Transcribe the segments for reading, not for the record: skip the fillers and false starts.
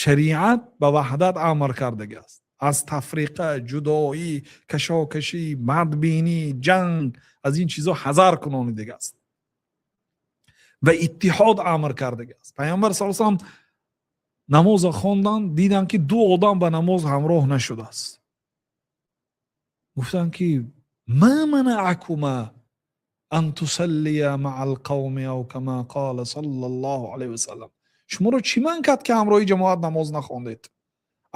Шариат ба ваҳдат амр кардагӣ аст, аз тафриқа, ҷудоӣ, кашокашӣ, бадбинӣ, ҷанг, аз ин чизо ҳазар кунонидагӣ аст ва иттиҳод амр кардагӣ аст. Пайғамбар с салам намоза хонданд, диданд, ки ду одам ба намоз ҳамроҳ нашудааст. Гуфтанд, ки ما منعكما أن تصليا مع القوم أو كما قال صلى الله عليه وسلم. Шуморо чӣ манъ кард, ки ҳамроҳи ҷамоат намоз нахондед?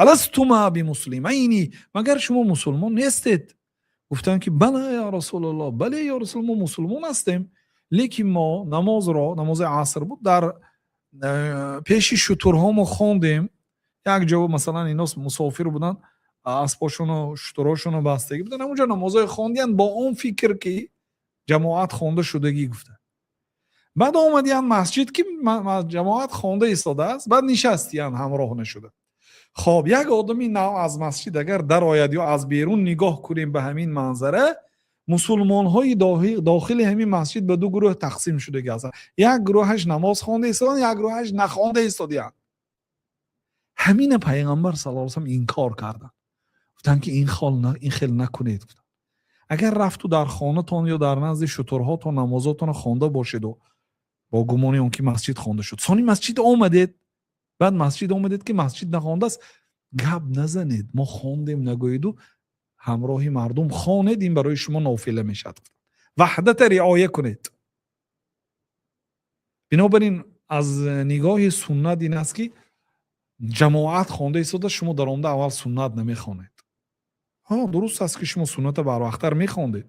ألستما بمسلمين? Магар шумо мусулмон нестед? Гуфтанд, ки بلى يا رسول الله, бале, ё расул, мо мусулмон ҳастем, лекин мо намозро, намози аср буд, дар пеши шутурҳо мо хондем як ҷо. Масалан, ино мусофир буданд, аспошону шутурҳошону бастагӣ буданд, ҳамонҷо намозҳои хондиянд бо он фикр, ки ҷамоат хонда шудагӣ гуфта. Баъд омадиянд масҷид, ки ҷамоат хонда истодааст, баъд нишастиянд, ҳамроҳ нашуда. Хоб, як одами нав аз масҷид агар дарояд ё аз берун нигоҳ кунем ба ҳамин манзара, мусулмонҳои дохили ҳамин масҷид ба ду гурӯҳ тақсим шудагӣ ҳастанд: як гурӯҳаш намоз хонда истоданд, як гурӯҳаш нахонда истодиянд. Ҳамина Пайғамбар сал салам инкор карданд, гуфтанд, ки ин хел накунед. Гуфтанд, агар рафту дар хонатон ё дар назди шутурҳотон намозотонро хонда бошеду бо гумони он ки масҷид хонда шуд, сони масҷид омадед, баъд масҷид омадед, ки масҷид нахондааст, гап назанед, мо хондем нагӯеду ҳамроҳи мардум хонед, ин барои шумо нофила мешавад. Ваҳдата риоя кунед. Бинобар ин, аз нигоҳи суннат ин аст, ки ҷамоат хонда истода, шумо даромада аввал суннат намехонед. Ҳа, дуруст аст, ки шумо сунната барвақттар мехондед,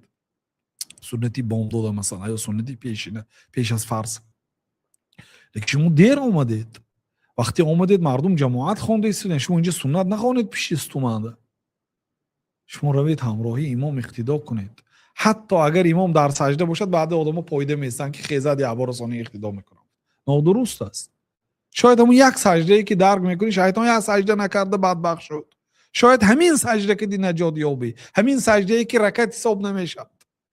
суннати бомдода, масалан, ё суннати пешина, пеш аз фарз, лекин шумо дер омадед. Вақте омадед, мардум ҷамоат хонда истоданд, шумо инҷа суннат нахонед. Пишти стуманда шумо равед, ҳамроҳи имом иқтидо кунед, ҳатто агар имом дар саҷда бошад. Баъде одамо поида меистанд, ки хезад, якбора сони иқтидо мекунанд. Нодуруст аст. Шояд ҳамун як саҷдае, ки дарк мекунӣ, шайтон як саҷда накарда бадбахт шуд. Шояд ҳамин саҷда ки наҷот ёбӣ, ҳамин саҷдае, ки ракат ҳисоб намешавад.